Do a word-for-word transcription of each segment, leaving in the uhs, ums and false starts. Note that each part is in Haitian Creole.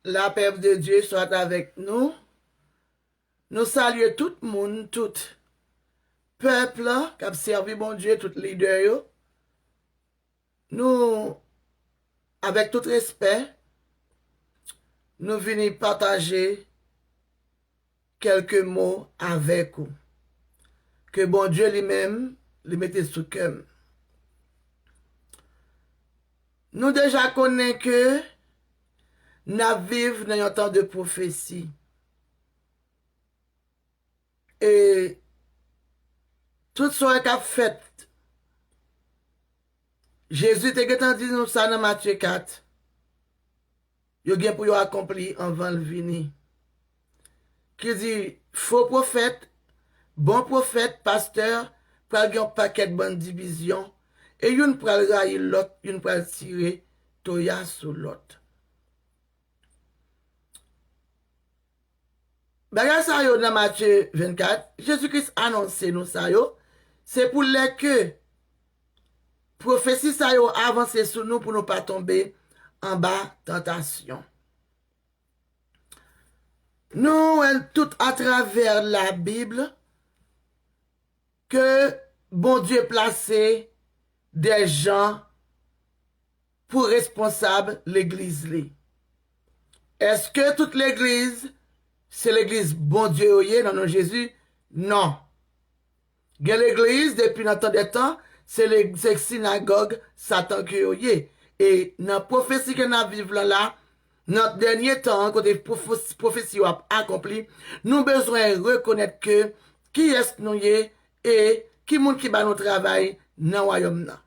La paix de Dieu soit avec nous. Nou salye tout moun, tout pèp la k ap sèvi Bondye, tout lidè yo. Nou, avèk tout respè, nou vini pataje kèlke mo avèk ou. Ke Bondye li menm, li mete sou kè m. Nou deja konnen ke n ap viv nan yon tan de pwofesi. E tout sa k ap fèt, Jezi te gentan di nou sa nan Matye kat, yo gen pou yo akonpli anvan l vini. Ki di, fo pwofèt, bon pwofèt, pastè, pral gen yon pakèt bann divizyon, e youn pral rayi lòt, youn pral tire toya sou lòt. Bagay sa yo nan Matye vennkat, Jezi Kris anonse nou sa yo, se pou lè ke pwofesi sa yo avanse sou nou pou nou pa tonbe anba tantasyon. Nou wè tout atravè Labib ke Bondye plase de jan pou responsab legliz li. Èske tout legliz se legliz Bondye yo ye nan non Jezi? Non. Gen legliz depi nan tan dè tan, se le- se sinagòg Satan ke yo ye. E nan pwofesi ke n ap viv lan la, nan dènye tan an, kote pwofes- pwofesi yo ap akonpli, nou bezwen rekonèt ke kiyès nou ye e ki moun ki ba nou travay nan wayòm nan.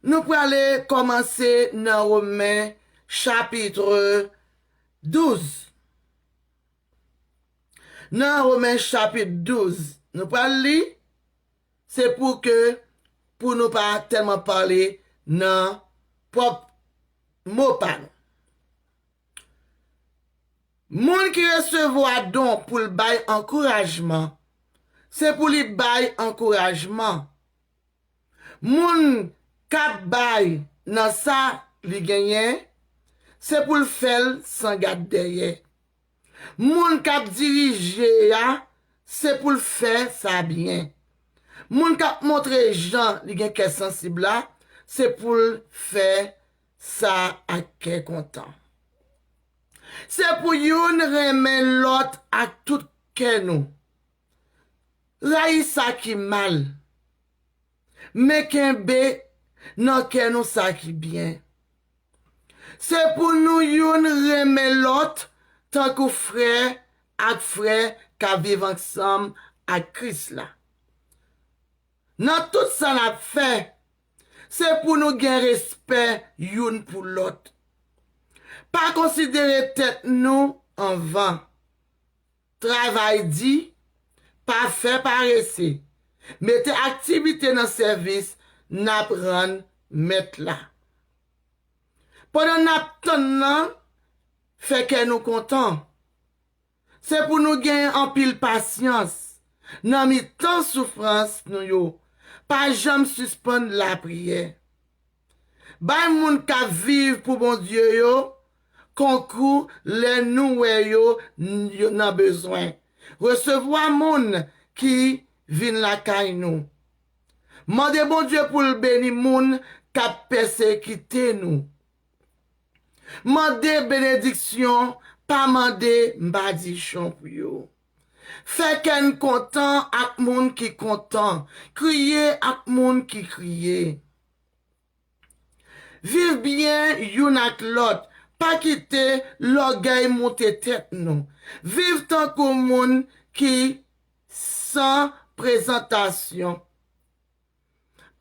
Nou prale kòmanse nan Women chapit douz. Nan Women chapit douz, nou pral li, se pou ke, pou nou pa tèlman pale nan pwòp mo pa nou. Moun ki resevwa don pou l bay ankourajman, se pou li bay ankourajman. Moun k ap bay nan sa li genyen, se pou l fè l san gad dèyè. Moun k ap dirije a, se pou l fè sa byen. Moun k ap montre jan li gen kè sansib la, se pou l fè sa ak kè kontan. Se pou youn renmen lòt ak tout kè nou. Rayi sa ki mal, men kenbe nan kè nou sa ki byen. Se pou nou youn renmen lòt tankou frè ak frè k ap viv ansanm ak Kris la. Nan tout sa n ap fè, se pou nou gen respè youn pou lòt. Pa konsidere tèt nou anvan. Travay di, pa fè parese. Mete aktivite nan sèvis n ap rann Mèt la. Pandan n ap tann nan, fè kè nou kontan. Se pou nou gen anpil pasyans nan mitan soufrans nou yo. Pa janm sispann lapriyè. Bay moun k ap viv pou Bondye yo konkou lè nou wè yo, yo nan bezwen. Resevwa moun ki vin lakay nou. Mande Bondye pou l beni moun k ap pèsekite nou. Mande benediksyon, pa mande madichon pou yo. Fè kè n kontan ak moun ki kontan, kriye ak moun ki kriye. Viv byen youn ak lòt, pa kite lògèy moute tèt nou. Viv tankou moun ki san prezantasyon.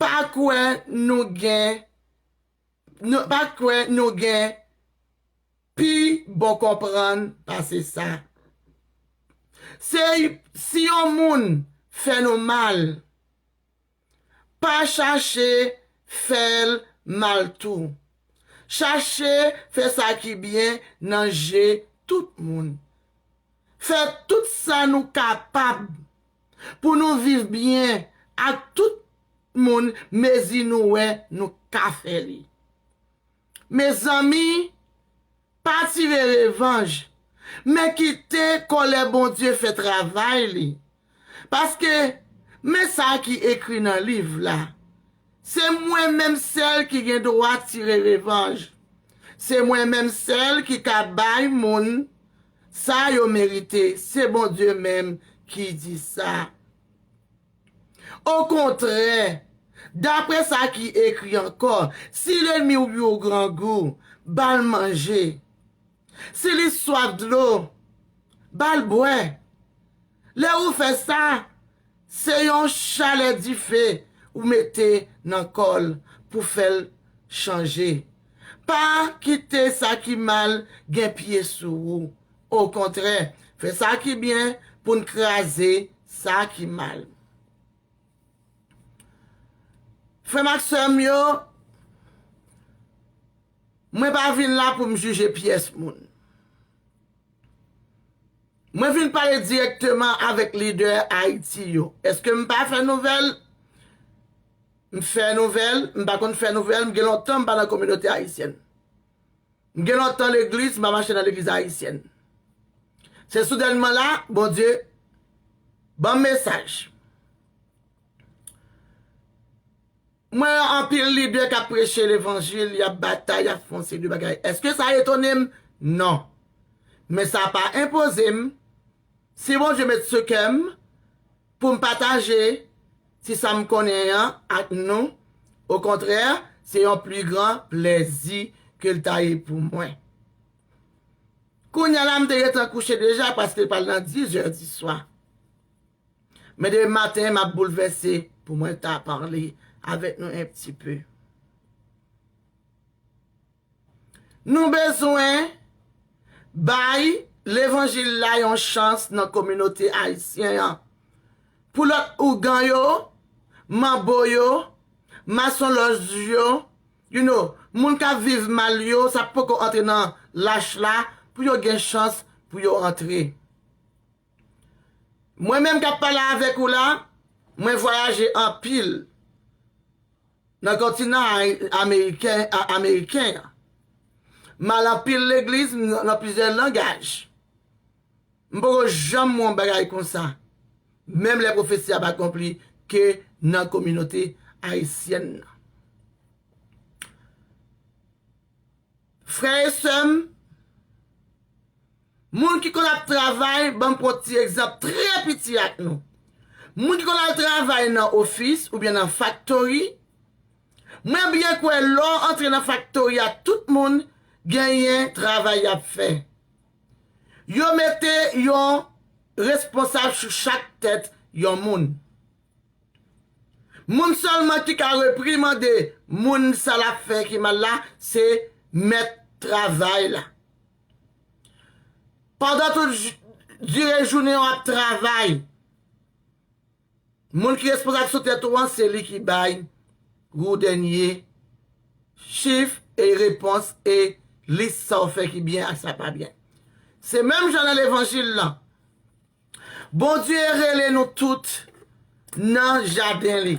Pa kwè nou gen, nou, pa kwè nou gen pi bon konprann pase sa. Se si yon moun fè nou mal, pa chache fè l mal tou. Chache fè sa ki byen nan je tout moun. Fè tout sa nou kapab pou nou viv byen ak tout moun mezi nou wè nou ka fè li. Mezanmi, pa tire revanj, men kite kòlè Bondye fè travay li. Paske, men sa ki ekri nan liv la, se mwen menm sèl ki gen dwa tire revanj. Se mwen menm sèl ki ka bay moun sa yo merite. Se Bondye menm ki di sa. Okontrè, dapre sa ki ekri ankò, si lènmi w grangou, ba l manje. Si li swaf dlo, ba l bwè. Lè ou fè sa, se yon chalè dife ou mete nan kò l pou fè l chanje. Pa kite sa ki mal gen pye sou ou. Okontrè, fè sa ki byen pou n kraze sa ki mal. Frè m ak sè m yo, mwen pa vin la pou m jije pyès moun. Mwen vin pale dirèkteman avèk lidè Ayiti yo. Èske m pa fè nouvèl? M fè nouvèl, m pa konn fè nouvèl, m gen lontan m pa nan kominote ayisyèn. M gen lontan legliz, m pa mache nan legliz ayisyèn. Se soudènman la, Bondye ban m mesaj. Mwen wè anpil lidè k ap preche levanjil, y ap batay, y ap fè yon seri de bagay. Èske sa etone m? Non. Men sa pa enpoze m. Si Bondye met sou kè m pou m pataje ti sa m konnen an ak nou, okontrè, se yon pli gran plèzi ke l ta ye pou mwen. Kounye a la, m te gentan kouche deja paske l pral nan diz è di swa. Men demen maten, m ap boulvèse pou mwen ta pale avèk nou un petit peu. Nou bezwen bay levanjil la yon chans nan kominote ayisyen an. Pou lòt ougan yo, manbo yo, masonlòj yo, you know, moun k ap viv mal yo, sa poko antre nan lach la, pou yo gen chans pou yo antre. Mwen menm k ap pale avèk ou la, mwen vwayaje anpil nan kontinan ay-, ameriken, a-, ameriken an. M al anpil legliz, m nan plizyè langaj. M poko janm wè yon bagay konsa. Menm lè pwofesi ap akonpli ke nan kominote ayisyèn nan. Frè e sè m, moun ki konn ap travay, ban m pran ti egzanp trè piti ak nou. Moun ki konn al travay nan ofis oubyen nan faktori, mwen byen kwè lè w antre nan faktori a, tout moun genyen travay y ap fè. Yo mete yon responsab sou chak tèt yon moun. Moun sèlman ki ka reprimande moun sa l ap fè ki mal la, se mèt travay la. Pandan tout j-, dire jounen w ap travay, moun ki responsab sou tèt ou an, se li ki bay ou dènye chif e repons e lis sa w fè ki byen ak sa pa byen. Se menm jan nan levanjil lan. Bondye rele nou tout nan jaden li.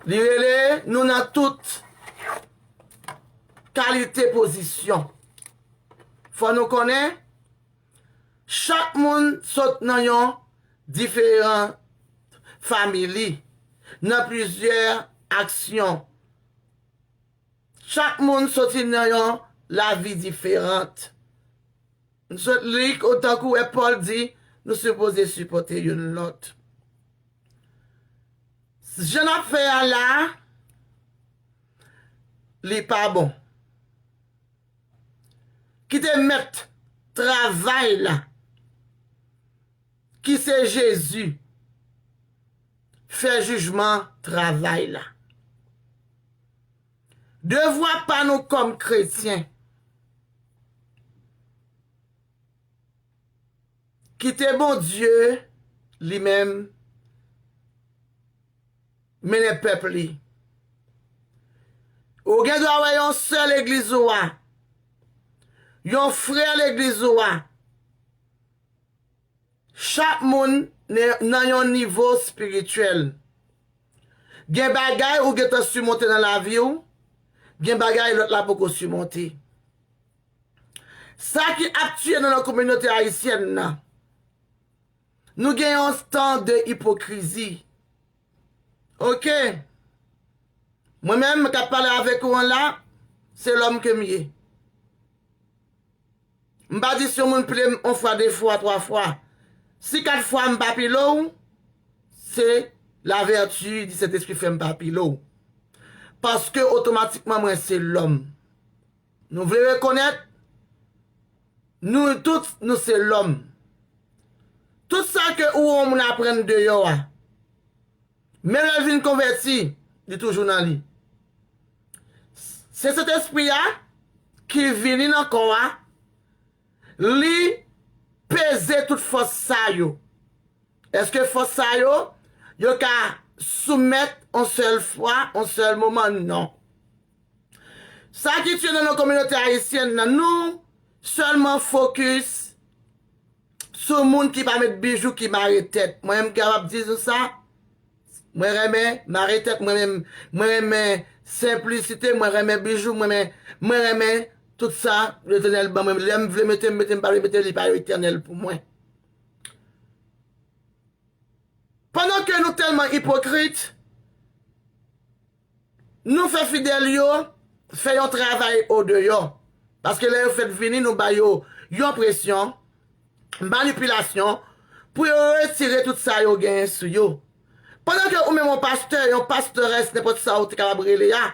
Li rele nou nan tout kalite pozisyon. Fò nou konnen, chak moun sot nan yon diferan famili, nan plizyè aksyon. Chak moun soti nan yon lavi diferan. Nou sot li, tankou wè Pòl di, nou sipoze sipòte youn lòt. Jan n ap fè a la, li pa bon. Kite mèt travay la, ki se Jezi, fè jijman travay la. Devwa pa nou kòm kretyen, kite Bondye li menm mennen pèp li. Ou gen dwa wè yon sè legliz ou a, yon frè legliz ou a. Chak moun ne-, nan yon nivo espirityèl. Gen bagay ou gentan simonte nan lavi w, Gen bagay lòt la poko simonte. Sa ki ap tiye nou nan kominote ayisyèn nan, nou gen yon tan de ipokrizi. Oke. Mwen menm k ap pale avèk ou an la, se lòm ke m ye. M pa di si yon moun pile m yon fwa, de fwa, twa fwa. Si kat fwa m pa pile w, se lavèti di Sentespri fè m pa pile w. Paske otomatikman mwen se lòm. Nou vle rekonèt, nou tout, nou se lòm. Tout sa ke ou wè yon moun aprann deyò a, menm lè l vin konvèti, li toujou nan li. Se Sentespri a ki vini nan kò a, li peze tout fòs sa yo. Èske fòs sa yo, yo ka soumèt yon sèl fwa, yon sèl moman? Non. Sa ki tiye nan nou kominote ayisyèn nan, nou sèlman fokis sou moun ki pa met bijou, ki mare tèt. Mwen menm kapab di nou sa, mwen renmen mare tèt, mwen menm, mwen renmen senplisite, mwen renmen bijou, mwen renmen, mwen renmen tout sa Letènèl ban mwen. Lè m vle mete, m mete, m pa vle mete, li pa Letènèl pou mwen. Pandan ke nou tèlman ipokrit, nou fè fidèl yo fè yon travay odeyò. Paske lè yo fèk vini, nou ba yo yon presyon, manipilasyon, pou yo retire tout sa yo genyen sou yo. Pandan ke ou menm yon pastè, yon pastèrès, nenpòt sa ou te kapab rele a,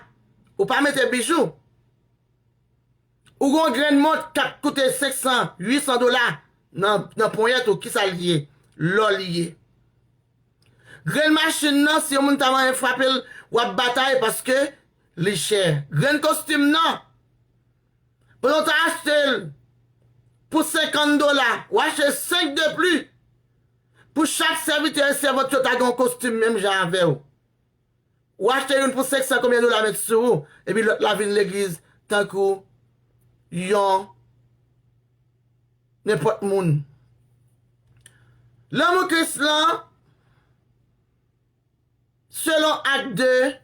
ou pa mete bijou. Ou gon grenn mont k ap koute senk san, uit san dola nan, nan ponyèt ou, kisa l ye? Lò li ye. Grenn machin nan, si yon moun ta manyen frape l, w ap batay paske li chè. Grenn kostim nan, pandan w ta achte l pou senkant dola, w achte senk de pli. Pou chak sèvitè e sèvant yo ta gen yon kostim menm jan avè w. Ou achte youn pou senk san konbyen dola met sou ou, epi lòt la vin legliz tankou yon nenpòt moun. Lanmou Kris lan, selon Ak de,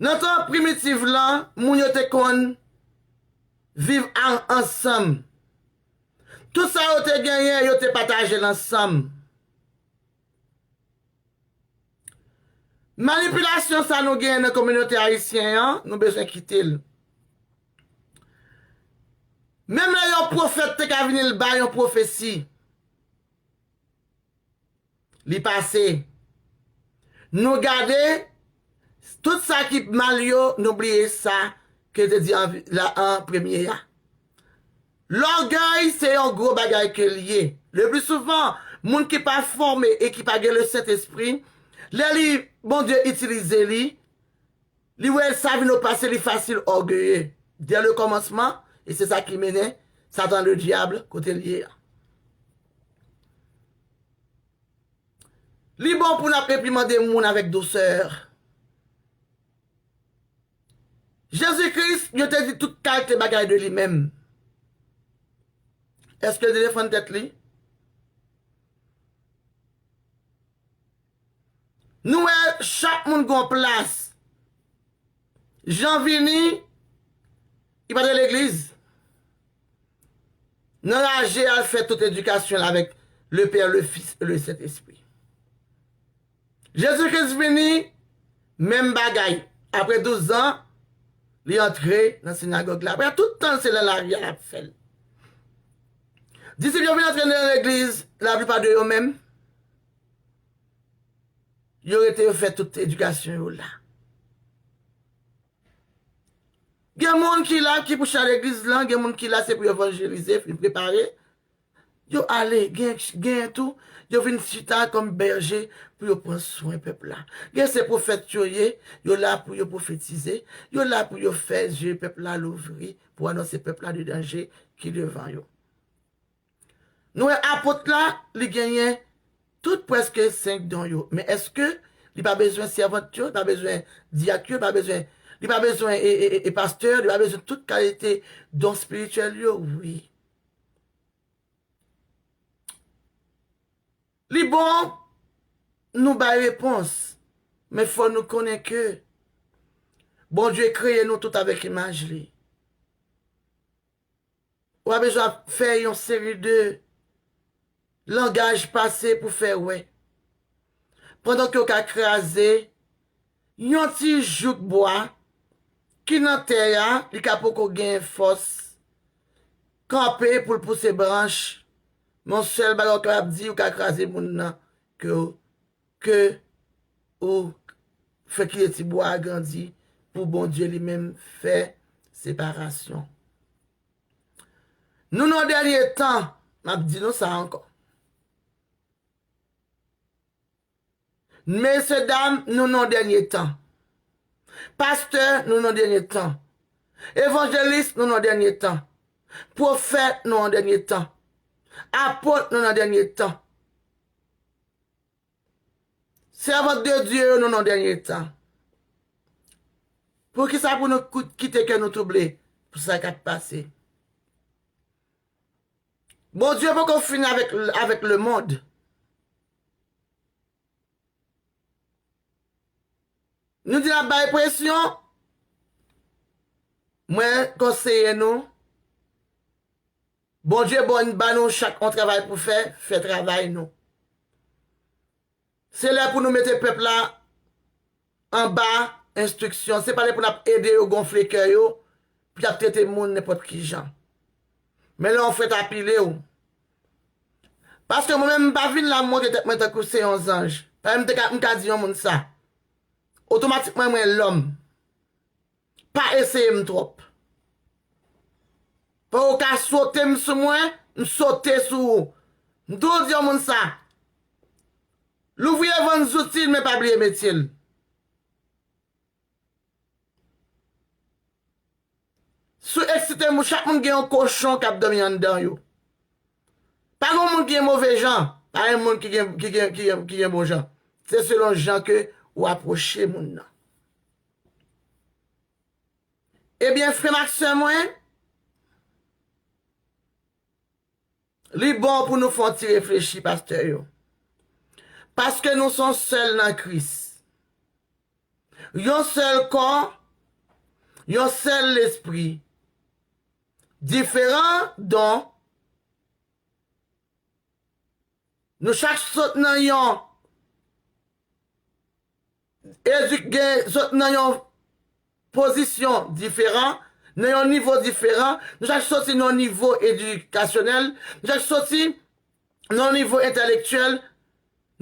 nan tan primitiv lan, moun yo te konn viv an-, ansanm. Tout sa yo te genyen, yo te pataje l ansanm. Manipilasyon sa nou genyen nan kominote ayisyen an, nou bezwen kite l. Menm lè yon pwofèt te ka vini, l bay yon pwofesi, li pase. Nou gade, tout sa ki mal yo, nou bliye sa ke te di an, la, an premye a. Lògèy se yon gwo bagay ke l ye. Le pli souvan, moun ki pa fòme e ki pa gen le Sentespri, lè li, Bondye itilize li, li wè sa vin o pase, li fasil ògeye. Dès le commencement, e se sa ki mennen Satan le diable kote l ye a. Li bon pou n ap reprimande moun avèk dousè. Jezi Kris, yo te di tout kalite bagay de li menm. Èske l te defann tèt li? Nou wè chak moun gon plas. Jan vini, li pa t legliz. Nan raje al fè tout edikasyon l avèk le Pè, le Fis e le Sentespri. Jezi Kris vini, menm bagay. Apre douz an, li antre nan sinagòg la. Apre tout tan, se nan lari a l ap fè l. Disip yo vin antre nan legliz, laplipa de yo menm, yo rete, yo fè tout edikasyon yo la. Gen moun ki la ki pou chita legliz lan, gen moun ki la se pou yo evanjelize, fin prepare. Yo ale, gen, gen tou, yo vin chita kòm bèje pou yo pran swen pèp la. Gen se pwofèt yo ye, yo la pou yo pwofetize, yo la pou yo fè zye pèp la louvri, pou anonse pèp la de danje ki devan yo. Nou wè apot la, li genyen tout prèske senk don yo. Men èske li pa bezwen sèvant yo, li pa bezwen dyak yo, li pa bezwen, li pa bezwen e, e, e, e pastè, li pa bezwen tout kalite don espirityèl yo? Wi. Li bon, nou bay repons, men fò nou konnen ke Bondye kreye nou tout avèk imaj li. Ou pa bezwen ap fè yon seri de langaj pase pou fè wè. Pandan ke w ka kraze yon ti jouk bwa ki nan tè a, li ka poko gen fòs kanpe pou l pouse branch. Men yon sèl bagay w kapab di, ou ka kraze moun nan, ke, ke ou fè kite ti bwa a grandi pou Bondye li menm fè separasyon. Nou nan dènye tan, m ap di nou sa ankò. Mesye dam, nou nan dènye tan. Pastè, nou nan dènye tan. Evanjelis, nou nan dènye tan. Pwofèt, nou nan dènye tan. Apot, nou nan dènye tan. Sèvant de Dye yo, nou nan dènye tan. Poukisa pou nou kout-, kite kè nou twouble pou sa k ap pase? Bondye poko fini avèk, avèk lemonn. Nou di n ap bay presyon. Mwen konseye nou. Bondye bon, ba nou chak yon travay pou fè, fè travay nou. Se lè pou nou mete pèp la anba enstriksyon. Se pa lè pou n ap ede yo gonfle kè yo, pou y ap trete moun nenpòt ki jan. Men lè yon frè ta pile w. Paske mwen menm, m pa vin la montre tèt mwen tankou se yon zanj. Paske m te ka, m ka di yon moun sa. Otomatikman, mwen lòm. Pa eseye m twòp. Paske w ka sote m sou mwen, m sote sou ou. M toujou di yon moun sa. Louvriye vann zouti l, men pa bliye metye l. Si w eksite moun, chak moun gen yon kochon k ap dòmi anndan yo. Pa gen moun ki gen move jan, pa gen moun ki gen, ki gen, ki gen, ki gen bon jan. Se selon jan ke ou apwoche moun nan. Ebyen, frè m ak sè mwen, li bon pou nou fè yon ti reflechi, pastè yo. Paske nou se yon sèl nan Kris. Yon sèl kò, yon sèl lespri. Diferan don. Nou chak sot nan yon edik-, gen, sot nan yon pozisyon diferan, nan yon nivo diferan. Nou chak soti nan yon nivo edikasyonèl, nou chak soti nan yon nivo entèlektyèl,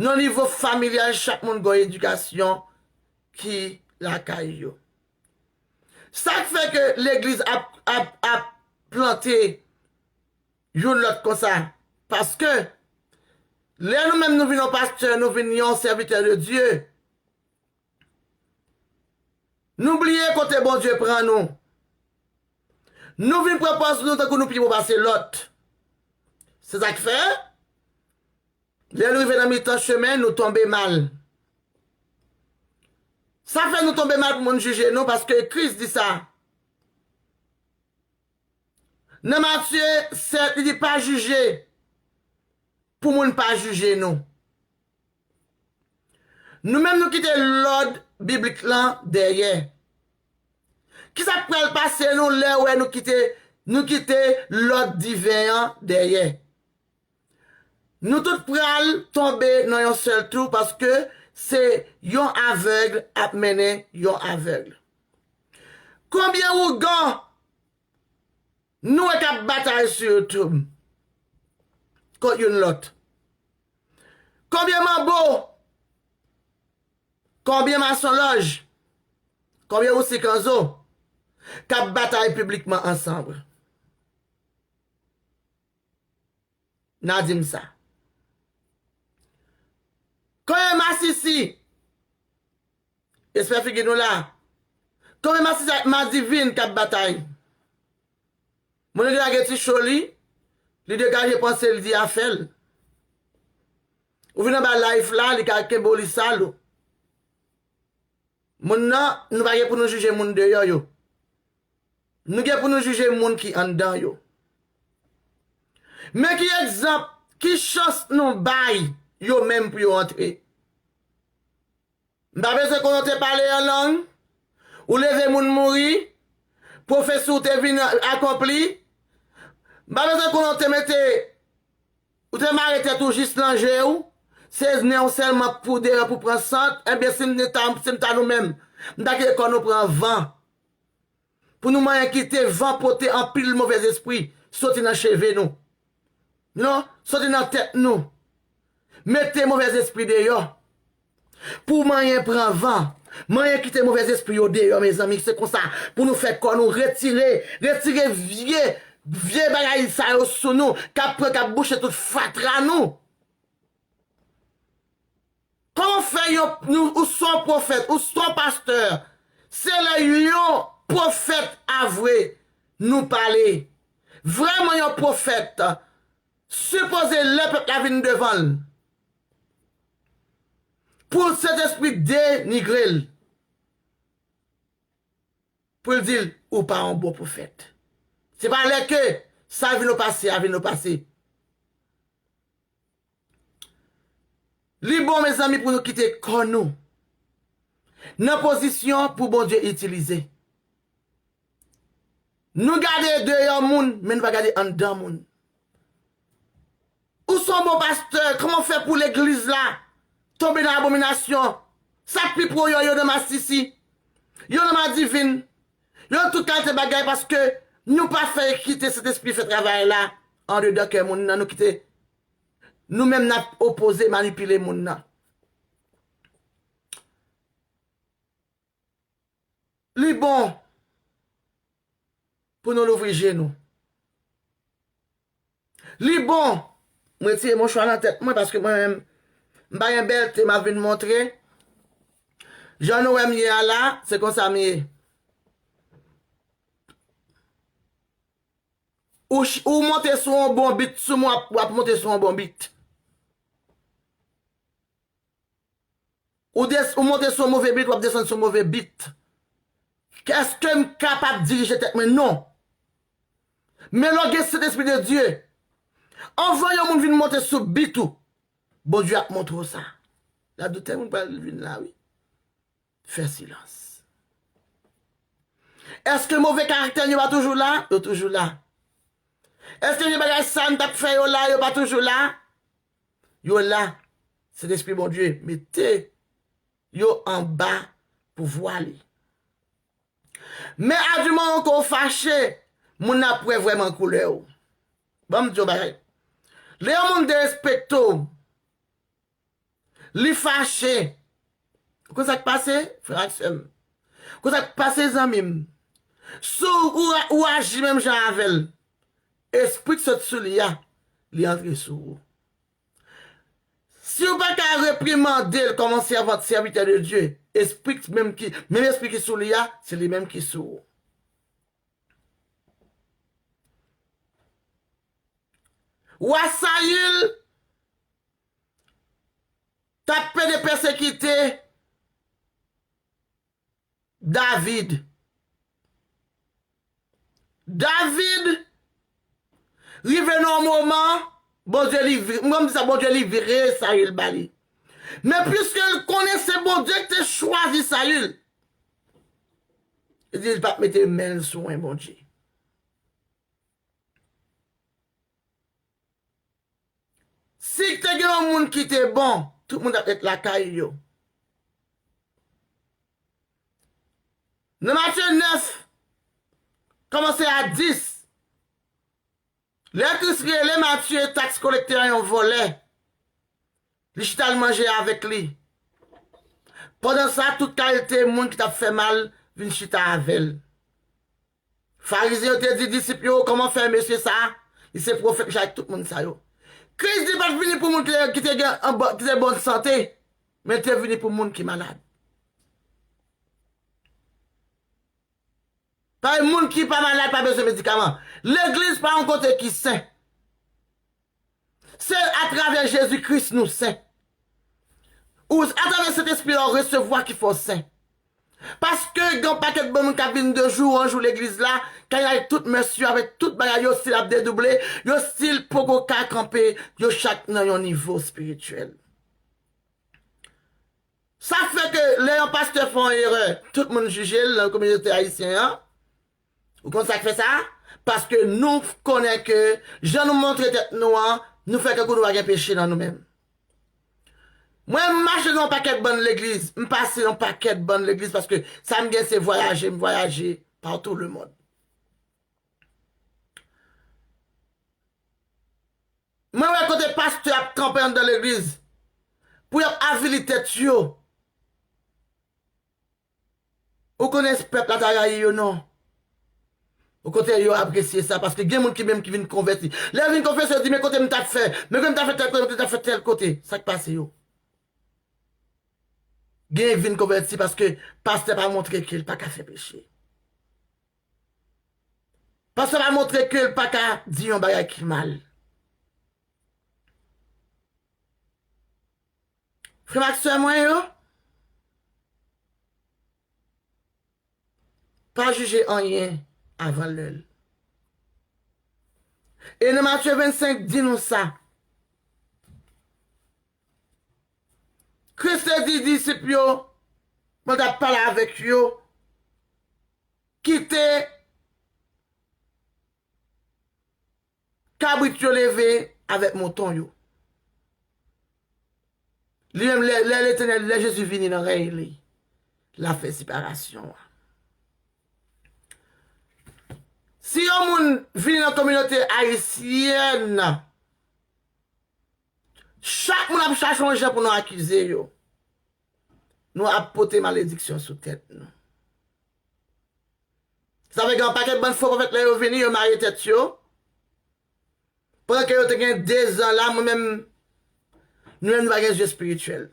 nan yon nivo familyal, chak moun gen yon edikasyon ki lakay yo. Sa k fè ke legliz ap, ap, ap plante youn lòt konsa. Paske, lè nou menm nou vin yon pastè, nou vin yon sèvitè de Dye, nou bliye kote Bondye pran nou. Nou vin pran pòz nou tankou nou pi bon pase lòt. Se sa k fè, lè nou rive nan mitan chemen, nou tonbe mal. Sa fè nou tonbe mal pou moun jije nou, paske Kris di sa. Nan Matye sèt, li di, "Pa jije, pou moun pa jije nou." Nou menm, nou kite lòd biblik lan dèyè. Kisa k pral pase nou lè w wè nou kite, nou kite lòd diven an dèyè? Nou tout pral tonbe nan yon sèl twou, paske se yon avèg ap mennen yon avèg. Konbyen ougan nou wè k ap batay sou YouTube kont youn lòt? Konbyen manbo? Konbyen masonlòj? Konbyen ousik anzo k ap batay piblikman ansanm? N a di m sa. Konbyen masisi? Espè figi nou la. Konbyen masisi ak madivin k ap batay? Moun nan ki lage ti cho li, li degaje panse l, di afè l. Ou vin anba live la, li ka kenbe w, li sal ou. Moun nan, nou pa gen pou nou jije moun deyò yo. Nou gen pou nou jije moun ki anndan yo. Men ki egzanp, ki chans nou bay yo menm pou yo antre? M pa bezwen konnen w te pale yon lang, Ou leve moun mouri, pwofesi w te vin akonpli. M pa bezwen konnen w te mete, ou te mare tèt ou jis nan je w, se nen w sèlman k pou deyò pou pran sant, ebyen si m te ta, si m ta nou menm, m ta kite kò nou pran van. Pou nou manyen kite van pote anpil movèzespri soti nan cheve nou. Non, soti nan tèt nou. Mete movèzespri deyò. Pou manyen pran van, manyen kite movèzespri yo deyò, mezanmi. Se konsa pou nou fè kò nou retire, retire vye, vye bagay sa yo sou nou, k ap pran, k ap bouche tout fatra nou. Kòman fè yon, nou, ou se yon pwofèt, ou se yon pastè? Se lè yon pwofèt avwe nou pale. Vrèman yon pwofèt, sipoze lè pèp la vin devan l, pou Sentespri denigre l, pou l di l, ou pa yon bon pwofèt. Se pa lè ke sa vin nan pase a vin nan pase. Li bon, mezanmi, pou nou kite kò nou nan pozisyon pou Bondye itilize. Nou gade deyò moun, men nou pa gade anndan moun. Ou se yon bon pastè, kòman fè pou legliz la tonbe nan abominasyon? Sa k pi pwo yo, yo nan masisi, yo nan madivin, yo nan tout kalite bagay, paske nou pa fè kite Sentespri fè travay la andedan kè moun nan, nou kite nou menm n ap opoze, manipile moun nan. Li bon pou nou louvri je nou. Li bon, m retire mouchwa nan tèt mwen paske mwen menm, m pa gen bèlte m ap vin montre. Jan nou wè m ye a la, se konsa m ye. Ou, ch- ou monte sou yon bon bit, sou mwen w ap, w ap monte sou yon bon bit. Ou, des, ou monte sou yon move bit, w ap desann sou yon move bit. Èske m kapab dirije tèt mwen? Non. Men lè w gen Sentespri de Dye, anvan yon moun vin monte sou bit ou, Bondye ap montre w sa. La doutè moun pral vin la, wi. Fè silans. Èske move karaktè yo pa toujou la? Yo toujou la. Èske vye bagay sa n t ap fè yo la, yo pa toujou la? Yo la. Sentespri Bondye mete yo anba pouvwa li. Men adiman ke w fache, moun nan ap wè vrèman koulè w. Ban m di w bagay. Lè yon moun derespekte w, li fache. Ou konn sa k pase, frè ak sè m? Ou konn sa k pase, zanmi m? Si w, ou aji menm jan avè l, espri k sot sou li a, li antre sou ou. Si w pa ka reprimande l kòm yon sèvant, sèvitè de Dye, espri k menm ki, menm espri ki sou li a, se li menm ki sou ou. Wa Sayil t ap pede pèsekite David. David rive nan yon moman, Bondye li vi-, m konn di sa, Bondye li vire Sayil ba li. Men piske l konnen se Bondye ki te chwazi Sayil, li di li p ap mete men l sou yon Bondye. Si te gen yon moun ki te bon, tout moun t ap ret lakay yo. Nan Matye nèf, kòmanse a dis, lè Kris rele Matye, taks kolektè a, yon vòlè, li chita al manje avèk li. Pandan sa, tout kalite moun ki t ap fè mal vin chita avè l. Farizyen yo te di disip yo, kòman fè mesye sa a, li se pwofèt, li chita avèk tout moun sa yo? Kris di l pa t vini pou moun ki te, ki te gen, an bò-, ki te bòn sante, men l te vini pou moun ki malad. Paske moun ki pa malad pa bezwen medikaman. Legliz pa yon kote ki sen. Se atravè Jezi Kris nou sen. Ou, atravè Sentespri a w resevwa ki fè w sen. Paske gen yon pakèt bon moun k ap vin de jou an jou legliz la, k al avèk tout mès yo, avèk tout bagay yo, stil ap dedouble, yo stil poko ka kanpe, yo chak nan yon nivo espirityèl. Sa fè ke lè yon pastè fè yon erè, tout moun jije l nan kominote ayisyen an. Ou konn sa k fè sa? Paske nou konnen ke jan nou montre tèt nou an, nou fè tankou nou pa gen peche nan nou menm. Mwen, m mache nan yon pakèt bann legliz, m pase yon pakèt bann legliz paske sa m gen se vwayaje, m vwayaje partout le monde. Mwen wè kote pastè ap kanpe anndan legliz pou y ap avili tèt yo. Ou konnen pèp la ta rayi yo, non. Okontrè, yo apresye sa, paske gen moun ki menm ki vin konvèti. Lè yo vin konfese, yo di, "Men kote m t ap fè, men kote m t ap fè tèl kote, men kote m t ap fè tèl kote." Sa k pase yo? Gen ki vin konvèti paske pastè pa montre ke l pa ka fè peche. Pastè pa montre ke l pa ka di yon bagay ki mal. Frè m ak sè mwen yo, pa jije anyen avan lè l. E nan Matye vennsenk di nou sa. Kris te di disip yo, pandan l t ap pale avèk yo, kite kabrit yo leve avèk mouton yo. Li menm, lè, lè Letènèl, lè Jezi vini nan rèy li, l ap fè separasyon an. Si yon moun vini nan kominote ayisyèn, chak moun ap chache yon jan pou nou akize yo. Nou ap pote malediksyon sou tèt nou. Sa fè gen yon pakèt bann fo pwofèt lè yo vini, yo marye tèt yo. Pandan ke yo te gen dezan la, mwen menm, nou menm nou pa gen zye espirityèl.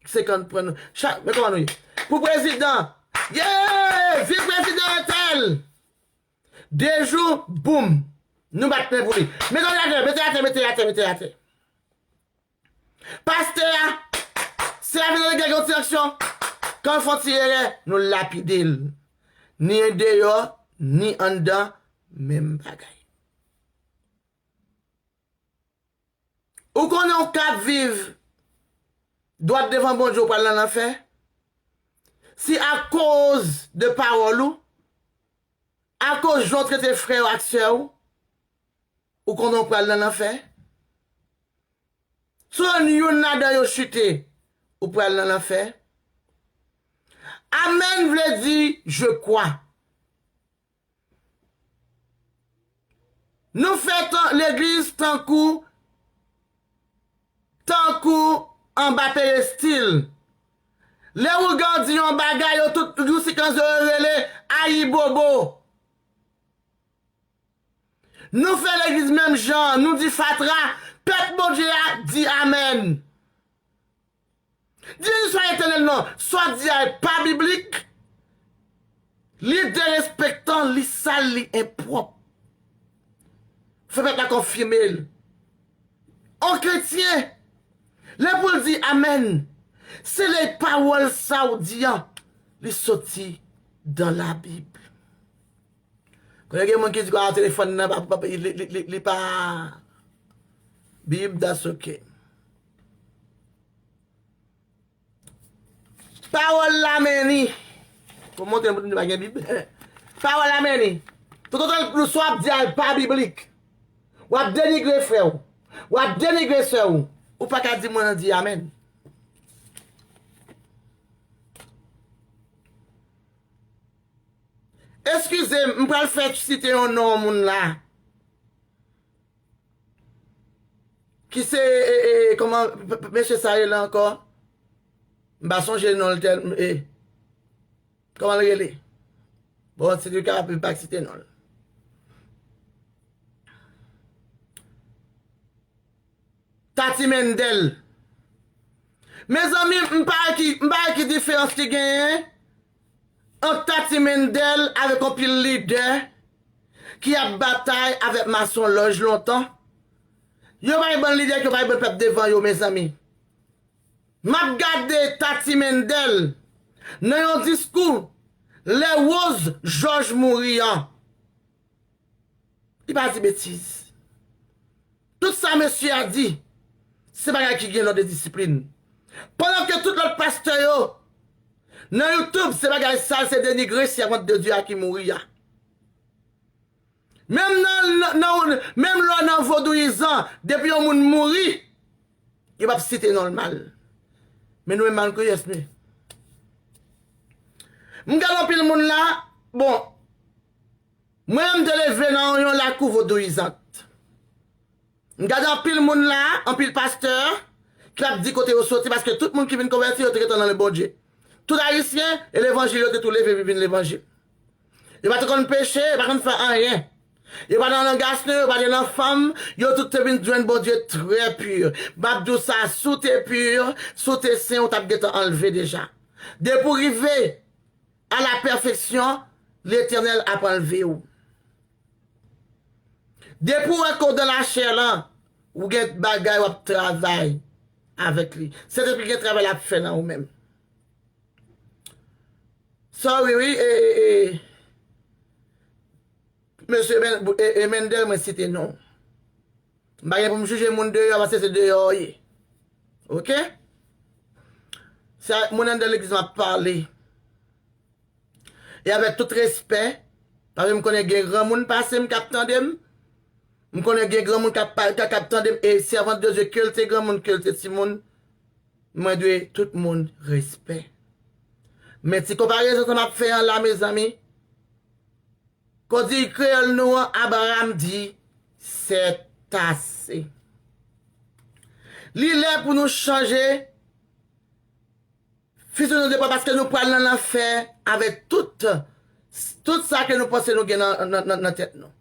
Se kan pran nou. Chak, men kòman nou ye? Pou prezidan, ye! Viv prezidan entèl! De jou, boum! Nou bat men pou li. Mete l atè, mete l atè, mete l atè, mete l atè. Pastè a, si l ap vin nan legliz gen yon ti aksyon, kan l fè yon ti erè, nou lapide l. Ni deyò, ni anndan, menm bagay. Ou konnen w k ap viv dwat devan Bondye, ou pral nan lanfè? Si akoz de pawòl ou, akoz jan w trete frè w ak sè w, ou konnen w pral nan lanfè? Si w wè youn ladan yo chite, ou pral nan lanfè? Amèn vle di je crois. Nou fè tan, legliz tankou, tankou anba perestil. Lè ougan di yon bagay, yo tout, yon sekans yo rele ayibobo. Nou fè legliz menm jan, nou di fatra, pèp Bondye a di amèn. Di swa etènèl non, swa di a pa biblik, li derespektan, li sal, li enpwòp. Fè pèp la konfime l. On kretyen, lè pou l di amèn, se lè pawòl sa w di an, li soti dan Labib. Konnen gen moun ki di kwa telefòn nan pa, pa, li, li, li, li pa Bib, that's okay. Pawòl la men li. Pou montre moun ki pa gen Bib. Pawòl la men li. Toutotan nou swa ap di al pa biblik. W ap denigre frè w. W ap denigre sè w. Ou pa ka di mwen di amèn. Eskize m, m pral fè site yon non moun la. Ki se, e, e, kòman, p-, p-, mesye sa rele ankò? M pa sonje non l tèl, e, kòman l rele? Bon, si li ka raple, m pa site non l. Tati Mendel. Mezanmi, m pa wè ki, m pa wè ki diferans ki genyen ant Tati Mendel avèk yon pil lidè ki ap batay avèk masonlòj lontan. Yo pa yon bann lidè ki yo pa yon bann pèp devan yo, mezanmi. M ap gade Tati Mendel nan yon diskou lè Rose Georges mouri an. Li pa di betiz. Tout sa mesye a di, se bagay ki gen lòd e disiplin. Pandan ke tout lòt pastè yo nan YouTube, se bagay sal, se denigre sèvant de Dye a ki mouri a. Menm nan, nan, nan, menm lè w nan vodouyizan, depi yon moun mouri, yo p ap site non l mal. Men nou menm, malkiyès nou ye. M gade anpil moun la, bon, mwen menm m te leve nan yon lakou vodouyizant. M gade anpil moun la, anpil pastè, k ap di kote yo soti, paske tout moun ki vin konvèti, yo te gentan nan Bondye. Tout Ayisyen, e levanjil yo te tou leve vin levanjil. Yo pa te konn peche, yo pa konn fè anyen. Yo pa nan, nan gason yo, yo pa te nan fanm, yo tout te vin jwenn Bondye trè pi. M ap di w sa, si w te pi, si w te sen, ou t ap gentan anlve deja. Depi w rive a la pèfeksyon, Letènèl ap anlve w. Depi w wè ke w dan lachè lan, ou gen bagay w ap travay avèk li. Sentespri gen travay l ap fè nan ou menm. Sorry, wi, e, e, e, mesye Men-, e, e, Mendel, mwen site non w. M pa gen pou m jije moun deyò, paske se deyò w ye. Oke? Se avèk moun anndan legliz m ap pale. E avèk tout respè, paske m konnen gen granmoun pase m k ap tande m. M konnen gen granmoun k ap pa-, k ap tande m, e sèvant de Dye, ke l te granmoun, ke l te timoun, mwen dwe tout moun respè. Men ti konparezon sa m ap fè an la, mezanmi, kondi kreyòl nou an, Abraham di, c'est assez. Li lè pou nou chanje fizi nou de bwa, paske nou pral nan lanfè avèk tout, tout sa ke nou panse nou gen nan, nan, nan, nan tèt nou.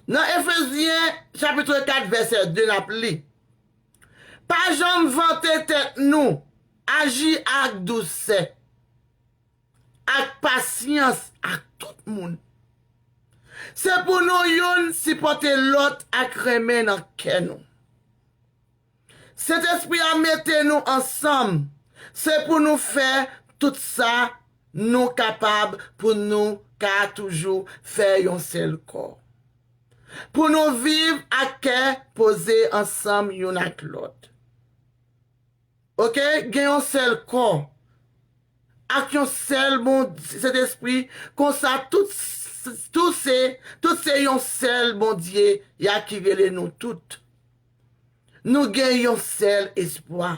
Nan Efezyen, chapit kat, vèsè de, n ap li: Pa janm vante tèt nou, aji ak dousè, ak pasyans ak tout moun. Se pou nou youn sipòte lòt ak renmen nan kè nou. Sentespri a mete nou ansanm. Se pou nou fè tout sa nou kapab pou nou ka toujou fè yon sèl kò. Pou nou viv ak kè poze ansanm youn ak lòt. Oke? Gen yon sèl kò. Ak yon sèl Bondye, Sentespri, konsa tout, tout se, tout se yon sèl Bondye, ya ki rele nou tout. Nou gen yon sèl espwa.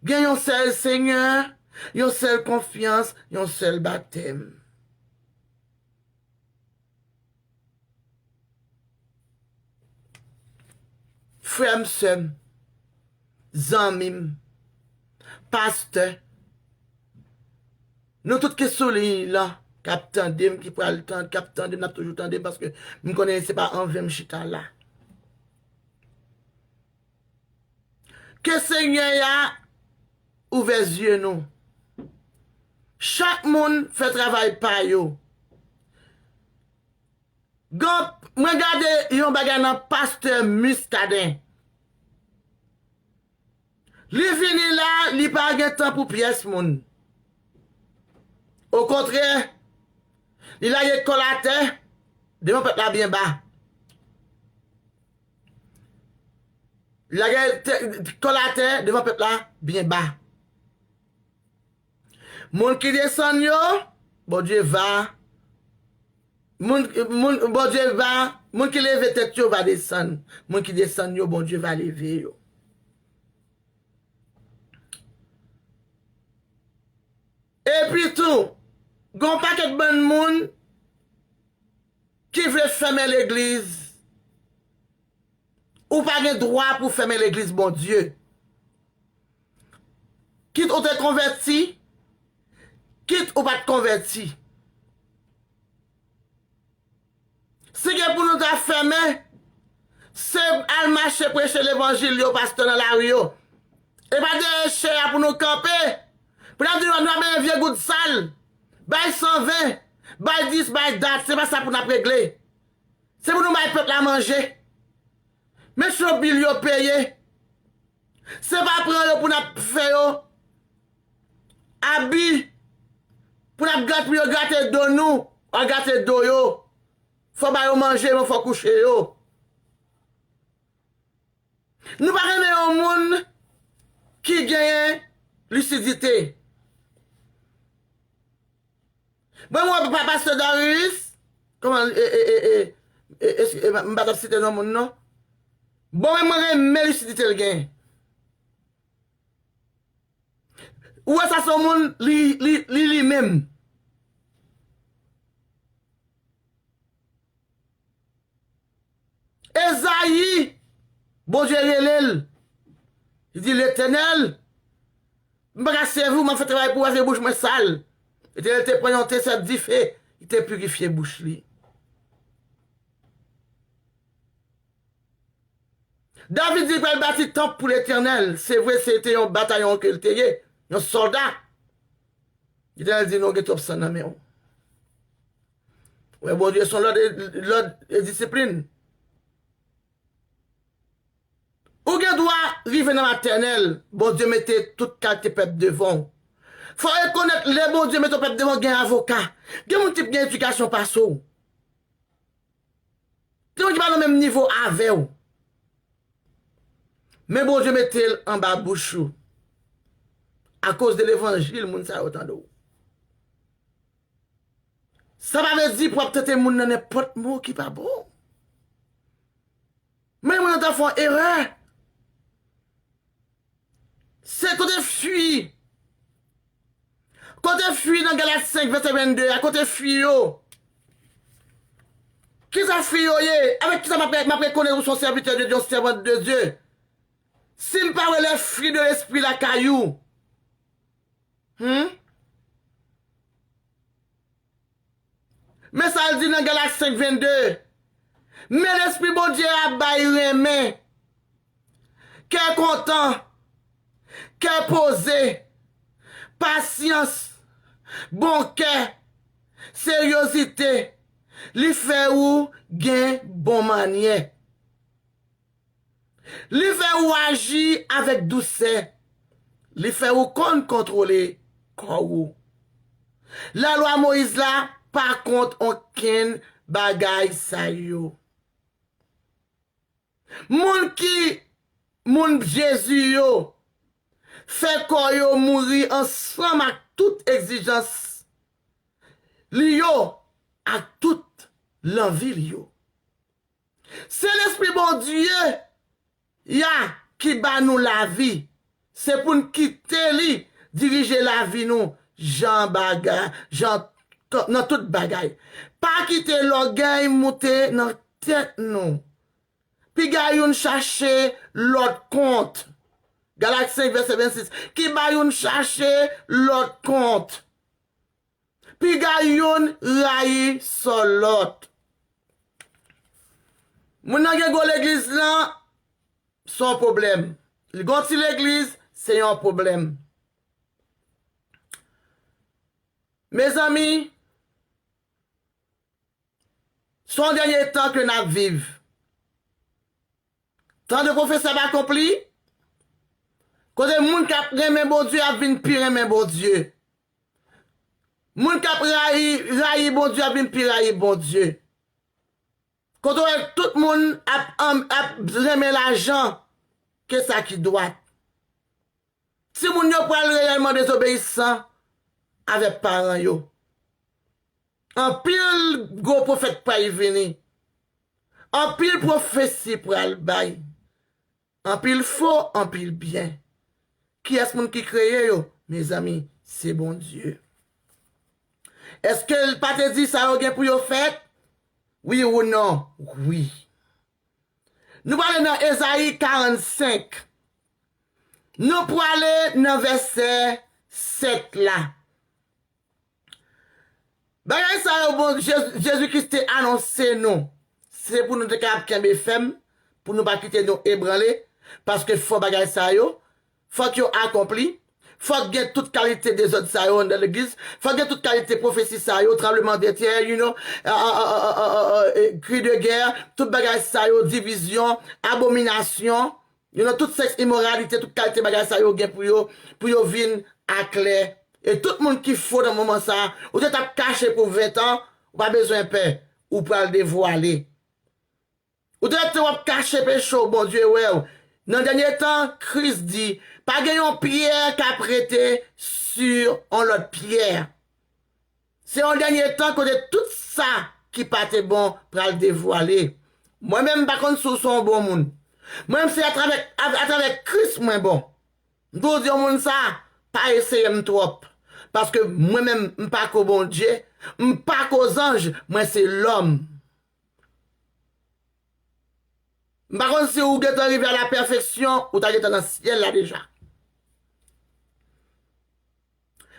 Gen yon sèl Senyè, yon sèl konfyans, yon sèl batèm. Frè m, sè m, zanmi m, pastè, nou tout ki sou liy lan, k ap tande m, ki pral tande, k ap tande m, n ap toujou tande m, paske m konnen se pa anven m chita la. Ke Senyè a ouvè zye nou. Chak moun fè travay pa yo. Gen, mwen gade yon bagay nan pastè Muscadin. Li vini la, li pa gen tan pou pyès moun. Okontrè, li lage kò l atè, devan pèp la byen ba. Li lage te-, kò l atè devan pèp la byen ba. Moun ki desann yo, Bondye va. Moun, moun, Bondye va. Moun ki leve tèt yo va desann. Moun ki desann yo, Bondye va leve yo. Epi tou, gen yon pakèt bann moun ki vle fèmen legliz. Ou pa gen dwa pou fèmen legliz Bondye. Kit ou te konvèti, kit ou pa t konvèti. Si gen pou nou ta fèmen, se al mache preche levanjil yo, pastè, nan lari yo. E pa dèyè chè a pou nou kanpe. Pou n ap di nou, nou ap benyen vye goud sal. Bay san ven, bay dis, bay dat. Se pa sa pou n ap regle. Se pou nou bay pèp la manje. Men si yo bil yo peye. Se pa pran yo pou n ap fè yo abi, pou n ap gate, pou yo gate do nou, al gate do yo. Fò ba yo manje, men fò kouche yo. Nou pa renmen yon moun ki genyen lisidite. Mwen, mwen, pa, pastè Darius, kòman, e, e, e, e, e, e, m pa t ap site non moun, non. Bon, men mwen renmen lisidite l gen. Ou wè sa se yon moun, li, li, li, li menm. Ezayi, Bondye rele l. Li di, Letènèl, m pa ka sèvi w, m ap fè travay pou w, paske bouch mwen sal. Letènèl te pran yon te sèt dife, li te pirifye bouch li. David di l pral bati tanp pou Letènèl. Se vre, se te yon batayon ke l te ye, yon sòlda. Letènèl di, non, gen twòp san nan men w. Wè, Bondye se yon lòd, lòd e disiplin. Ou gen dwa rive nan matènèl, Bondye mete tout kalite pèp devan w. Fò w rekonèt, lè Bondye mete yon pèp devan w, gen avoka. Gen moun ki gen edikasyon pase w. Gen moun ki pa nan menm nivo avè w. Men Bondye mete l anba bouch ou. Akoz de levanjil, moun sa yo tande w. Sa pa vle di pou w ap trete moun nan nenpòt mo ki pa bon. Men moun nan ta fè yon erè. Se kote fwi. Kote fwi nan Galat senk, vèsè vennde a? Kote fwi yo? Kisa fwi yo ye? Avèk kisa m ap, m ap rekonèt ou se yon sèvitè de Dye, yon sèvant de Dye? Si m pa wè les fruits de l'esprit lakay ou. Hmm? Men sa l di nan Galat senk vennde. Men Lespri Bondye a bay renmen, kè kontan, kè poze, pasyans, bon kè, seryozite. Li fè ou gen bon manyè. Li fè ou aji avèk dousè. Li fè ou konn kontwole kò ou. Lalwa Moyiz la pa kont okenn bagay sa yo. Moun ki, moun Jezi yo, fè kò yo mouri ansanm ak tout egzijans li yo, ak tout lanvi li yo. Se Lespri Bondye a ki ba nou lavi. Se pou n kite li dirije lavi nou jan bagay, jan, nan tout bagay. Pa kite lògèy moute nan tèt nou. Piga youn chache lòt kont. Galat senk, vèsè vennsis. Ki ba youn chache lòt kont. Piga youn rayi sò lòt. Moun nan gen gwo legliz lan, se yon pwoblèm. Li gen yon ti legliz, se yon pwoblèm. Mezanmi, se yon dènye tan ke n ap viv. Tan de pwofesi ap akonpli, kote moun k ap renmen Bondye ap vin pi renmen Bondye. Moun k ap rayi, rayi Bondye ap vin pi rayi Bondye. Kote w wè tout moun ap, ap renmen lajan ke sa ki dwat. Timoun yo pral reyèlman dezobeyisan avèk paran yo. Anpil gwo pwofèt pral vini. Anpil pwofesi pral bay. Anpil fo, anpil byen. Kiyès moun ki kreye yo? Mezanmi, se Bondye. Èske l pa te di sa yo gen pou yo fèt? Wi ou non? Wi. Nou prale nan Ezayi karannsenk. Nou prale nan vèsè sèt la. Bagay sa yo, bon, Jezi, Jezi Kris te anonse nou. Se pou nou te kapab kenbe fèm, pou nou pa kite nou ebranle, paske fò bagay sa yo, fòk yo akonpli. Fòk gen tout kalite dezòd sa yo anndan legliz. Fòk gen tout kalite pwofesi sa yo, tranbleman de tè, you know, kri de gè, tout bagay sa yo, divizyon, abominasyon, you know, tout sèks, imoralite, tout kalite bagay sa yo gen pou yo, pou yo vin aklè. E tout moun ki fo nan moman sa, ou te t ap kache pou ven tan, ou pa bezwen pè, ou pral devwale. Ou te rete w ap kache peche w, Bondye wè w. Nan dènye tan, Kris di, pa gen yon pyè k ap rete sou yon lòt pyè. Se yon dènye tan kote tout sa ki pa te bon pral devwale. Mwen menm, m pa konn si w se yon bon moun. Mwen menm, se atravè, a, atravè Kris mwen bon. M toujou di yon moun sa, pa eseye m twòp. Paske mwen menm, m pa ko Bondye, m pa ko zanj, mwen se lòm. M pa konn si ou gentan rive a la pèfeksyon, ou ta gentan nan syèl la deja.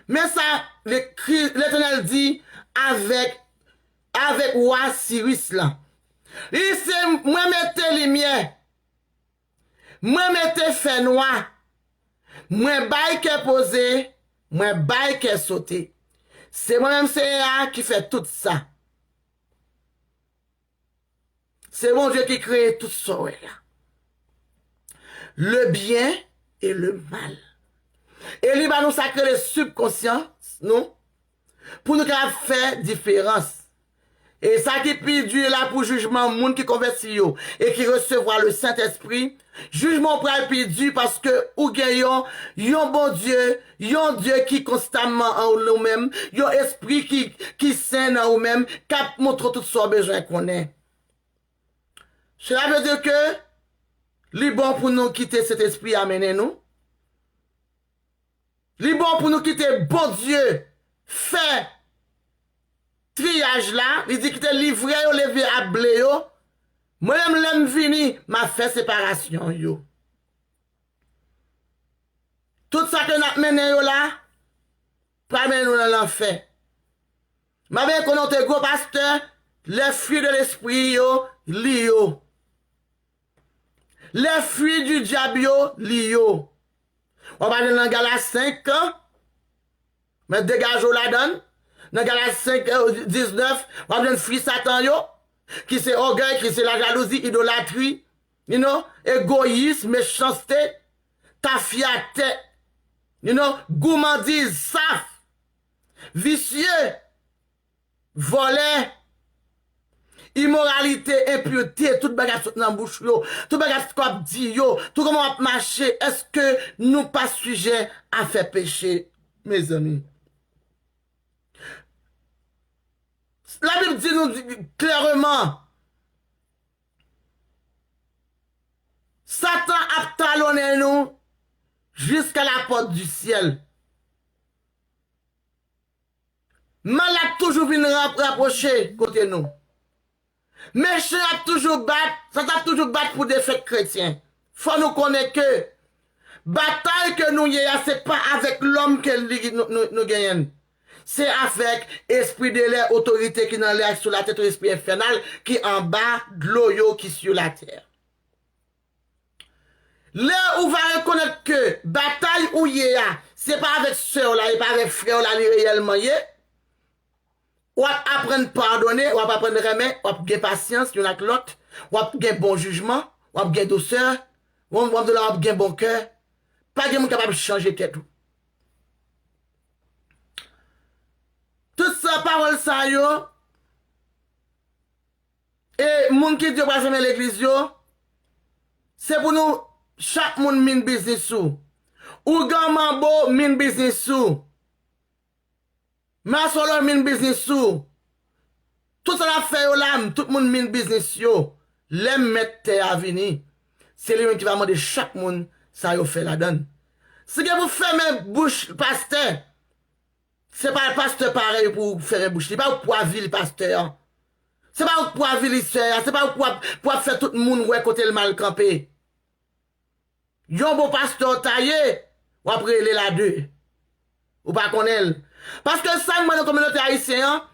Men sa Lekri-, Letènèl di avèk, avèk wa Siris lan. Li di, se mwen mete limyè, mwen mete fènwa, mwen bay kè poze, mwen bay kè sote. Se mwen menm Seyè a ki fè tout sa. Se Bondye ki kreye tout sa w wè la. Le byen e le mal. E li ba nou sa k rele sibkonsyans nou, pou nou kapab fè diferans. E sa ki pi di la pou jijman moun ki konvèti yo e ki resevwa le Sentespri, jijman w pral pi di paske ou gen yon, yon Bondye, yon Dye ki konstamman an ou menm, yon Espri ki, ki sen nan ou menm, k ap montre w tout sa w bezwen konnen. Cela veut dire que li bon pou nou kite Sentespri a mennen nou. Li bon pou nou kite Bondye fè triyaj la. Li di, kite livrè yo leve ak ble yo. Mwen menm, lè m vini, m ap fè separasyon yo. Tout sa ke n ap mennen yo la, pral mennen nou nan lanfè. M ap konnen w te gwo pastè, les fruits de l'esprit yo, li yo. Les fruits du diable yo, li yo. W ap ale nan Gala senk, mwen degaje w ladan l. Nan Gala senk, euh, diznèf, w ap jwenn fwi Satan yo, ki se ògèy, ki se lajalouzi, idolatri, you know, egoyis, mechanste, tafyatè, you know, goumandiz, saf, visye, vòlè, imoralite, enpirte, tout bagay sot nan bouch yo, tout bagay k ap di yo, tout kòman w ap mache, èske nou pa sijè a fè peche, mezanmi? Labib di nou di-, klèreman, Satan ap talonnen nou jusqu'à la porte du ciel. Mal ap toujou vin rap-, rapwoche kote nou. Mechan ap toujou bat, Satan ap toujou bat pou defèt kretyen. Fò nou konnen ke batay ke nou ye a, se pa avèk lòm ke li, nou, nou, nou genyen l. Se avèk espri de lè, otorite ki nan lè ak sou latè, tout espri enfènal ki anba dlo yo, ki sou latè. Lè ou va rekonèt ke batay ou ye a, se pa avèk sè w la, e pa avèk frè w la li reyèlman ye, w ap aprann padone, w ap aprann renmen, w ap gen pasyans youn ak lòt, w ap gen bon jijman, w ap gen dousè, w ap, w ap gen bon kè. Pa gen moun kapab chanje tèt ou. Tout sa, pawòl sa yo, e moun ki di yo pral fèmen legliz yo, se pou nou, chak moun min biznis ou. Ougan Manbo min biznis ou. Masolò min biznis ou. Tout sa n ap fè yo la, tout moun min biznis yo. Lè mèt tè a vini, se li menm ki va mande chak moun sa yo fè ladan l. Si gen pou fèmen bouch pastè, se pa pastè parèy pou fèmen bouch li. Pa ou k pou avili pastè an. Se pa ou k pou avili sè a. Se pa ou k pou ap, pou ap fè tout moun wè kote l mal kanpe. Yon bon pastè w ta ye, w ap rele l a de. Ou pa konnen l. Paske sa m wè nan kominote ayisyen an,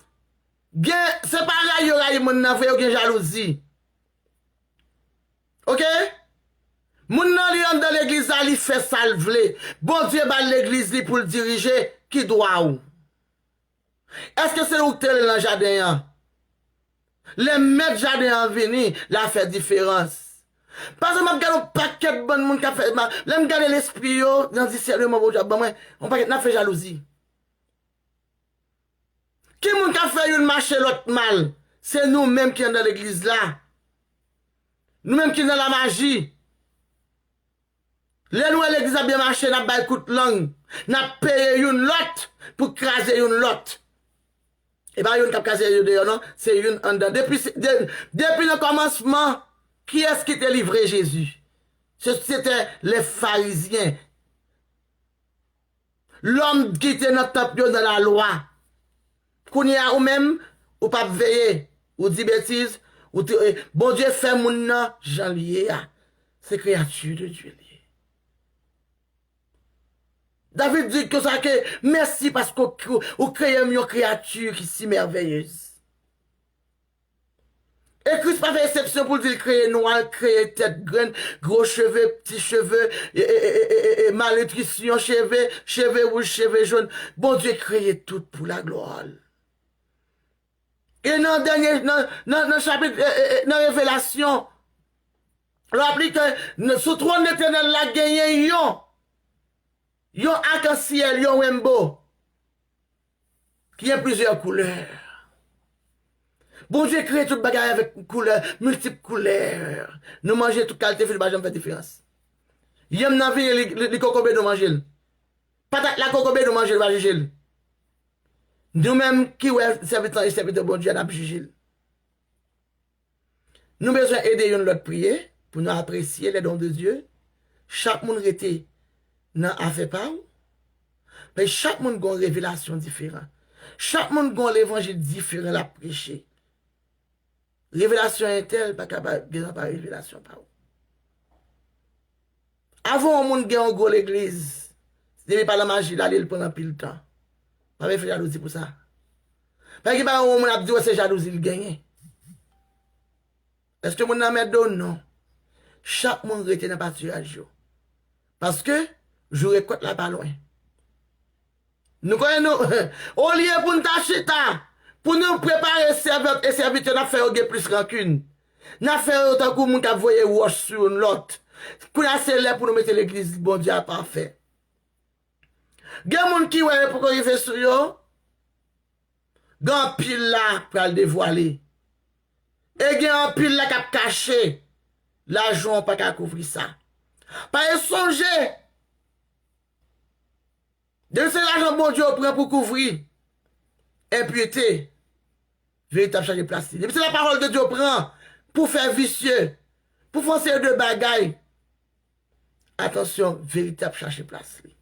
gen, se pa rayi yo rayi moun nan vre, yo gen jalouzi. Oke? Moun nan li anndan legliz la, li fè sa l vle. Bondye ba l legliz li pou l dirije, ki dwa w? Èske se ou k te rele l nan jaden an? Lè mèt jaden an vini, l a fè diferans. Paske m ap gade yon pakèt bann moun k ap fè, ma-, lè m gade lespri yo nan diserneman Bondye ap ban mwen, yon pakèt n ap fè jalouzi. Ki moun k ap fè youn mache lòt mal? Se nou menm ki anndan legliz la. Nou menm ki nan lamaji. Lè nou wè legliz ap byen mache, n ap bay kout lang, n ap peye youn lòt pou kraze youn lòt. E pa youn k ap kraze youn deyò, non, se youn anndan. Depi, se- de- depi nan kòmansman, kiyès ki te livre Jezi? Se se te lè Farizyen. Lòm ki te nan tanp yo nan lalwa. Kounye a, ou menm, ou p ap veye, ou di betiz, ou di, eh, Bondye fè moun nan jan l ye a. Se kreyati de Dye li ye. David di konsa ke, mèsi paske ou, ou kreye m yon kreyati ki si mèveyez. E Kris pa fè eksepsyon pou l di l kreye nwa, l kreye tèt grenn, gwo cheve, ti cheve, e, e, malnitrisyon, cheve, cheve wouj, cheve jòn. Bondye kreye tout pou laglwa l. E nan dènye, nan, nan, nan chapit, e, e, e, nan Revelasyon, lè w ap li ke n- sou twòn Letènèl la genyen yon, yon akansyèl, yon rainbow, ki gen plizyè koulè. Bondye kreye tout bagay avèk koulè, miltip koulè. Nou manje tout kalite fwi, li pa janm fè diferans. Yanm nan vini, li, li, li kokobe, nou manje l. Patat la kokobe, nou manje l, pa jije l. Nou menm ki wè sèvitè e sèvitè Bondye a, n ap jije l. Nou bezwen ede youn lòt priye pou nou apresye les dons de Dieu. Chak moun rete nan afè pa w. Men chak moun gen yon revelasyon diferan. Chak moun gen yon levanjil diferan l ap preche. Revelasyon entèl pa ka pa gen pa revelasyon pa w. Avan yon moun gen yon gwo legliz, depi pa nan maji l ale, l pran anpil tan. Pa vin fè jalouzi pou sa. Pa gen pa yon moun ap di w se jalouzi l genyen. Èske moun nan mèt do? Non. Chak moun rete nan patiraj yo. Paske jou rekòt la pa lwen. Nou konnen nou, olye pou n ta chita, pou nou prepare sèvant e sèvitè, n ap fè yo gen plis rankin. N ap fè yo tankou moun k ap voye wòch sou youn lòt. Kounye a se lè pou nou mete legliz Bondye a pafè. Gen moun ki wè yo poko rive sou yo, gen anpil la pral devwale. E gen anpil la k ap kache, lajan w pa ka kouvri sa. Pa e sonje, depi se lajan Bondye w pran pou kouvri enpite, verite ap chache plas li. Depi se lapawòl de Dye w pran pou fè visye, pou fè yon seri de bagay, atansyon, verite ap chache plas li.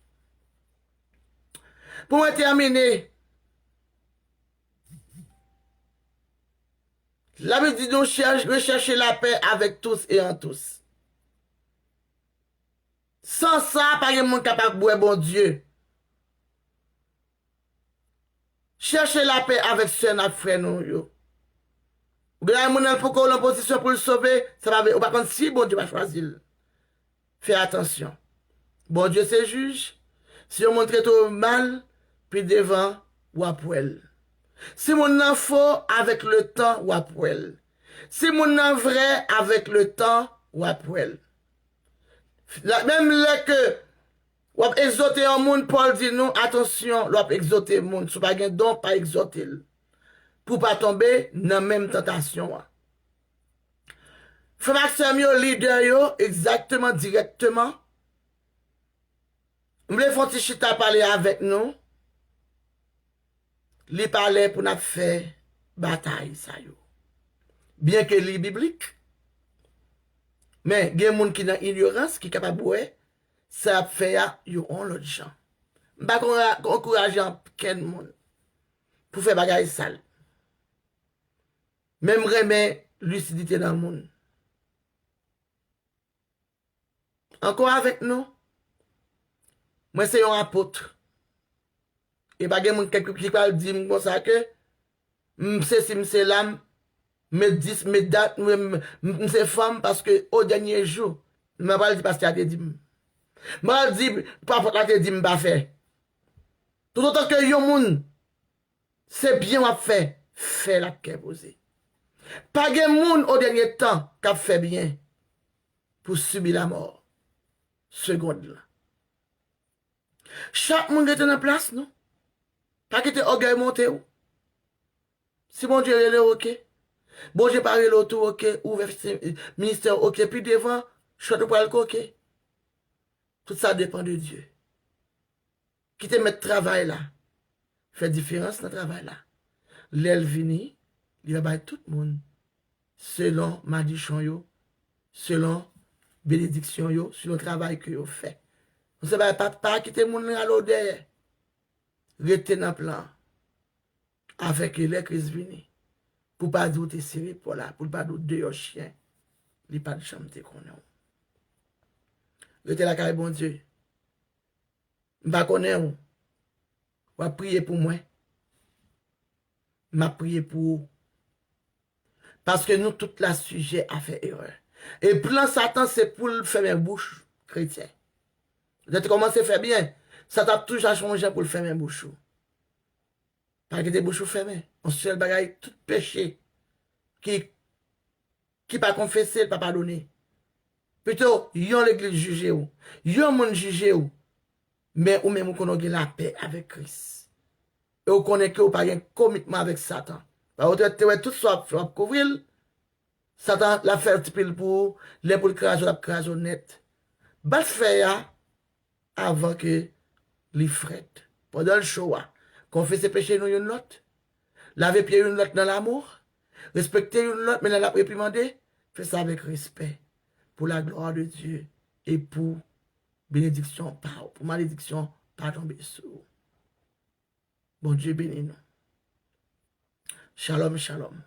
Pou mwen tèmine, Labib di nou chèch- recherchez la paix avec tous et en tous. San sa, pa gen moun k ap wè Bondye. Chèche lapè avèk sè n ak frè nou yo. Ou gen moun nan poko nan pozisyon pou l sove, sa pa vle, ou pa konn si Bondye va chwazi l. Fè atansyon. Bondye se jij. Si yon moun trete w mal, pi devan, w ap wè l. Si moun nan fo, avèk letan, w ap wè l. Si moun nan vrè, avèk letan, w ap wè l. La- menm lè ke w ap egzòte yon moun, Pòl di nou, atansyon, lè w ap egzòte moun, si w pa gen don, pa egzòte l. Pou w pa tonbe nan menm tantasyon an. Frè m ak sè m yo, lidè yo, egzakteman, dirèkteman, m vle fè yon ti chita pale avèk nou. Li pa lè pou n ap fè batay sa yo. Byenke li biblik, men gen moun ki nan inyorans ki kapab wè sa y ap fè a yo yon lòt jan. M pa konn ankouraje ankenn moun pou fè bagay sal. Men m renmen lisidite nan moun. Ankò avèk nou, mwen se yon apot. E pa gen moun kèk ki pral di m konsa ke m sesi, m sela, m met dis, met dat, m, m, m se fanm, paske o dènye jou, m pral di pastè a te di m. M pral di apot la te di m pa fè. Toutotan ke yon moun se byen w ap fè, fè l ak kè poze. Pa gen moun o dènye tan k ap fè byen pou sibi lamò segonn lan. Chak moun rete nan plas nou. Pa kite ògèy monte w. Si Bondye rele w, oke. Bondye pa rele w tou, oke. Ouvè se- ministè w, oke. Pi devan, chòt ou pral koke. Tout sa depan de Dye. Kite mèt travay la fè diferans nan travay la. Lè l vini, li va bay tout moun selon madichon yo, selon benediksyon yo, selon travay ke yo fè. Yon sèl bagay, pa, pa kite moun rale w dèyè. Rete nan plan an. Afin ke lè Kris vini, pou pa di w te sere pò la, pou l pa di w deyò chen, li pa t janm te konnen w. Rete lakay Bondye. M pa konnen w. W ap priye pou mwen. M ap priye pou ou. Paske nou tout la sijè a fè erè. E plan Satan se pou l fèmen bouch kretyen. Lè te kòmanse fè byen, Satan ap toujou chache yon jan pou l fèmen bouch ou. Pa kite bouch ou fèmen. Yon sèl bagay, tout peche ki, ki pa konfese, l pa padone. Pito, yon legliz jije w, yon moun jije w, men ou menm ou konnen w gen lapè avèk Kris. E ou konnen ke ou pa gen komitman avèk Satan. Paske ou te wè tout sa w ap fè, w ap kouvri l. Satan, l ap fè ti pil pou ou. Lè pou l kraze w, l ap kraze w nèt. Bat fè a avan ke li frèt. Pandan l cho a, konfese peche nou youn lòt. Lave pye youn lòt nan lamou. Respekte youn lòt, men lè l ap reprimande, fè sa avèk respè. Pour la gloire de Dieu et pour benediksyon pa w, pou malediksyon pa tonbe sou ou. Bondye beni nou. Shalom, shalom.